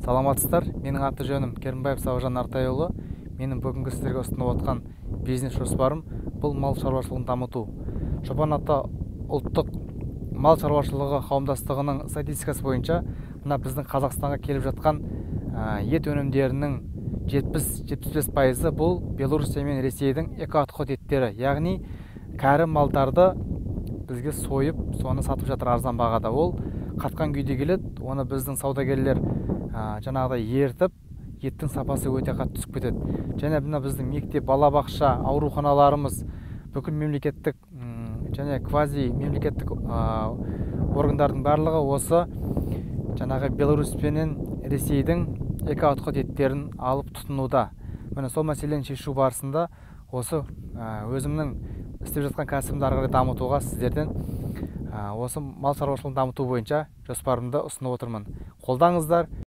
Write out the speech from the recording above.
Саламатсыздар. Менің аты жөнім Керімбаев Сабыржан Артайұлы. Менің бүгінгі сіздерге ұсынып отқан бизнес жоспарым бұл мал шаруашылығын дамыту. Шопан ата ұлттық мал шаруашылығы қауымдастығының статистикасы бойынша мына біздің Қазақстанға келіп жатқан ет өнімдерінің 70-75% бұл Белоруссия мен Ресейдің экоотход еттері, яғни кәрі малдарды бізге сойып, соны сатып жатыр арзан бағада. Ол қатқан күйде келеді, оны біздің саудагерлер жаңағыдай ертіп, еттің сапасы өте қатты түсіп кетеді. Және мына біздің мектеп, балабақша, ауруханаларымыз, бүкіл мемлекеттік және квази мемлекеттік органдардың барлығы осы жаңағы Беларусь пенен Ресейдің экоотход еттерін алып тұтынуда. Міне сол мәселені шешу барысында осы өзімнің істеп жатқан кәсібімді ары қарай дамытуға сіздерден осы мал шаруашылығын дамыту бойынша жоспарымды ұсынып отырмын. Қолдаңыздар.